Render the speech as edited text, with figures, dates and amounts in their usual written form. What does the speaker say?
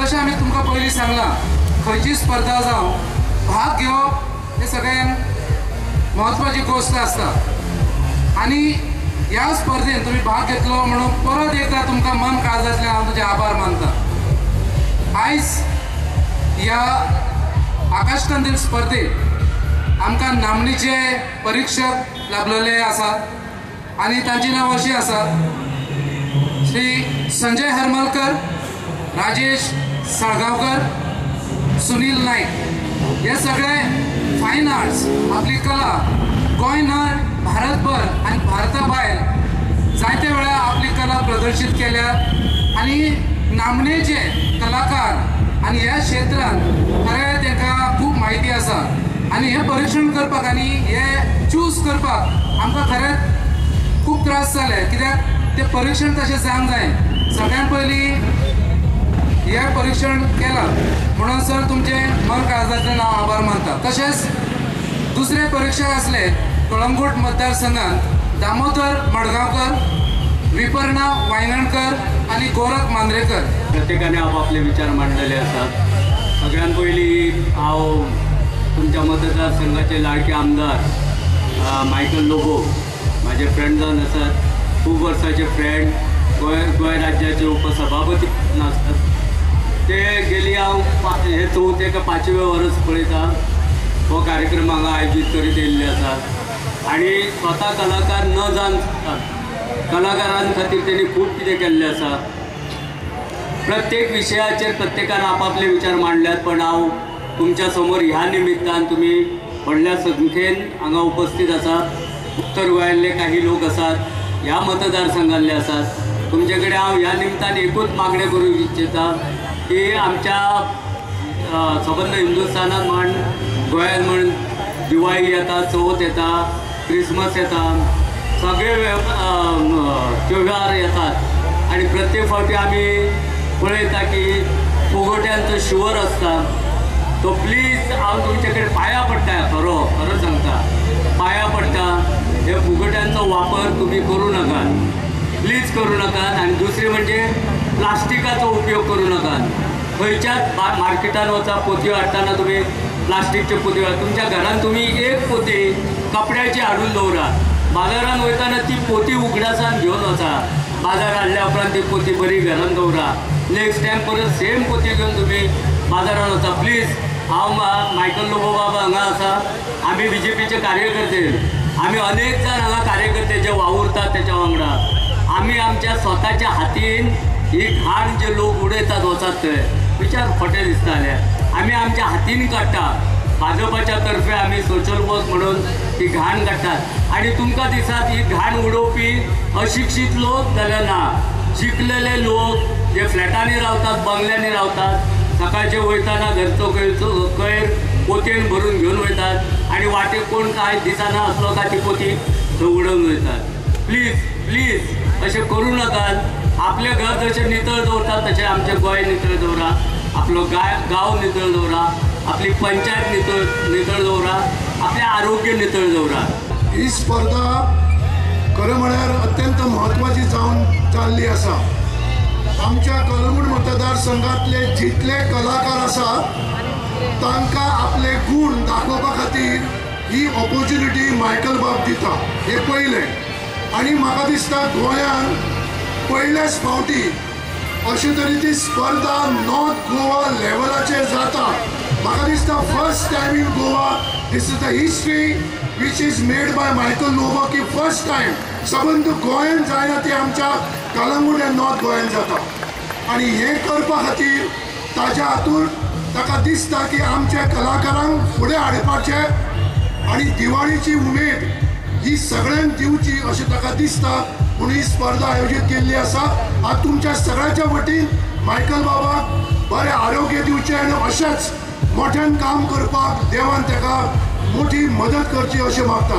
जशें आमी तुमकां पयलीं सांगलां, खंयची स्पर्धा जावं भाग घेवप हे सगळ्यांत म्हत्वाची गोश्ट आसता आनी ह्या स्पर्धेन तुमी भाग घेतलो म्हणून परत एकदां तुमकां मन काळजांतल्यान हांव तुजे आभार मानता। आयज ह्या आकाशकंदील स्पर्धेत आमकां नामनेचे परीक्षक लाभलेले आसात आनी तांची नांव अशीं आसात: श्री संजय हरमलकर, राजेश साळगांवकर, सुनील नाईक। हे सगळे फायन आर्ट्स आपली कला गोंय न्हय भारतभर आनी भारता भायर जायते वेळार आपली कला प्रदर्शीत केल्या आनी नामनेचे कलाकार आनी ह्या क्षेत्रांत खरें तांकां खूब म्हायती आसा आनी हें परिक्षण करपाक आनी हें चूज करपाक आमकां खरेंच खूब त्रास जाले, कित्याक तें परिक्षण तशें जावंक जाय। सगळ्यान पयलीं हें परिक्षण केलां म्हणून सर तुमचें मन काळजांतल्यान हांव आभार मानता। तशेंच दुसरे परिक्षक आसले कळंगूट मतदारसंघात दामोदर मडगांवकर, विपर्णा वायंगणकर आनी गोरख मांद्रेकर। प्रत्येकाने आपापले विचार मांडलेले आसात। सगळ्यात पयलीं हांव तुमच्या मतदारसंघाचे लाडके आमदार मायकल लोबो माझे फ्रेंड जावन आसात, खूब वर्साचे फ्रेंड, गोंय राज्याचे उपसभापती आसात। ते गेली हांव हे चवथे का पांचवे वर्स पळयता हो कार्यक्रम हांगा आयोजीत करीत येयल्ले आसात आनी स्वता कलाकार न जावन कलाकारां खातीर तेणी खूब कितें केल्लें आसा। प्रत्येक विशयाचेर प्रत्येकान आपापले विचार मांडल्यात, पण हांव तुमच्या समोर ह्या निमित्तान तुमी व्हडल्या संख्येन हांगा उपस्थित आसात। उत्तर गोंयांतले काही लोक आसात, ह्या मतदारसंघांतले आसात। तुमचे कडेन हांव ह्या निमित्तान एकूच मागणें करूंक इच्छिता की आमच्या सबंद हिंदुस्थानात म्हण गोंयांत म्हण दिवाळी येता, चवथ येता, क्रिसमस येता, सगळे त्यौहार येतात आनी प्रत्येक फावटी आमी पळयता की फुगोट्यांचो शिवर आसता। तो प्लीज हांव तुमचे कडेन पांयां पडटा, खरो खरो सांगता, पांयां पडटा, हे फुगोट्यांचो वापर तुमी करूं नाकात, प्लीज करूं नाकात। आनी दुसरें म्हणजे प्लास्टिकाचो उपयोग करूं नाकात। खंयच्याच मार्केटान वचा पोतयो हाडटना तुमी प्लास्टिकच्यो पोतयो, तुमच्या घरान तुमी एक पोती कपड्याची हाडून दवरात, बाजारान वयताना ती पोती उगडासान घेवन वचा, बाजार हाडल्या उपरांत ती पोती बरी घरान दवरा, नेक्स्ट टायम परत सेम पोती घेवन तुमी बाजारान वचा। प्लीज हांव मायकल लोबो बाबा हांगा आसा, आमी बीजेपीचे कार्यकर्ते, आमी अनेक जाण हांगा कार्यकर्ते जे वावुरतात तेच्या वांगडा आमी आमच्या स्वताच्या हातीन ही घाण जे लोक उडयतात वचात थंय विचार खोटे दिसताले, आमी आमच्या हातीन काडटा। भाजपाच्या तर्फे आमी सोशल वर्क म्हणून ही घाण काडटात आनी तुमकां दिसात ही घाण उडोवपी अशिक्षीत लोक जाल्यार ना, शिकलेले लोक जे फ्लॅटांनी रावतात, बंगल्यांनी रावतात, सकाळचे वयताना घरचो कयर पोतयेन भरून घेवन वयतात आनी वाटेक कोण काय दिसना आसलो काय ती पोती थंय उडोवन वयतात। प्लीज प्लीज अशें करूं नाकात। आपलें घर जशें नितळ दवरतात तशें आमचें गोंय नितळ दवरा, आपलो गांव नितळ दवरा, आपली पंचायत नितळ दवरा, आपलें आरोग्य नितळ दवरा। ही स्पर्धा खरें म्हळ्यार अत्यंत म्हत्वाची जावन जाल्ली आसा। आमच्या कलंगूट मतदारसंघातले जितले कलाकार आसा तांकां आपले गूण दाखोवपा खातीर ही ऑपोर्च्युनिटी मायकल बाब दिता, हें पयलें। आनी म्हाका दिसता गोंयांत पयलेच फावटी अशे तरेची स्पर्धा नॉर्थ गोवा लेवलाचेर जाता। म्हाका दिसता first time in Goa this is the history which is made by Michael Lobo की फर्स्ट टायम सबंद गोंयांत जायना ती आमच्या कलंगूट आनी नॉर्थ गोंयांत जाता। आनी हें करपा खातीर ताच्या हातून ताका दिसता की आमच्या कलाकारांक फुडें हाडपाचें आनी दिवाळीची उमेद ही सगळ्यांक दिवची अशें ताका दिसता म्हणून ही स्पर्धा आयोजीत केल्ली आसा। आज तुमच्या सगळ्यांच्या वतीन मायकल बाबाक बरें आरोग्य दिवचें आनी अशेंच मोठ्यान काम करपाक देवान ताका मोठी मदत करची अशें मागता।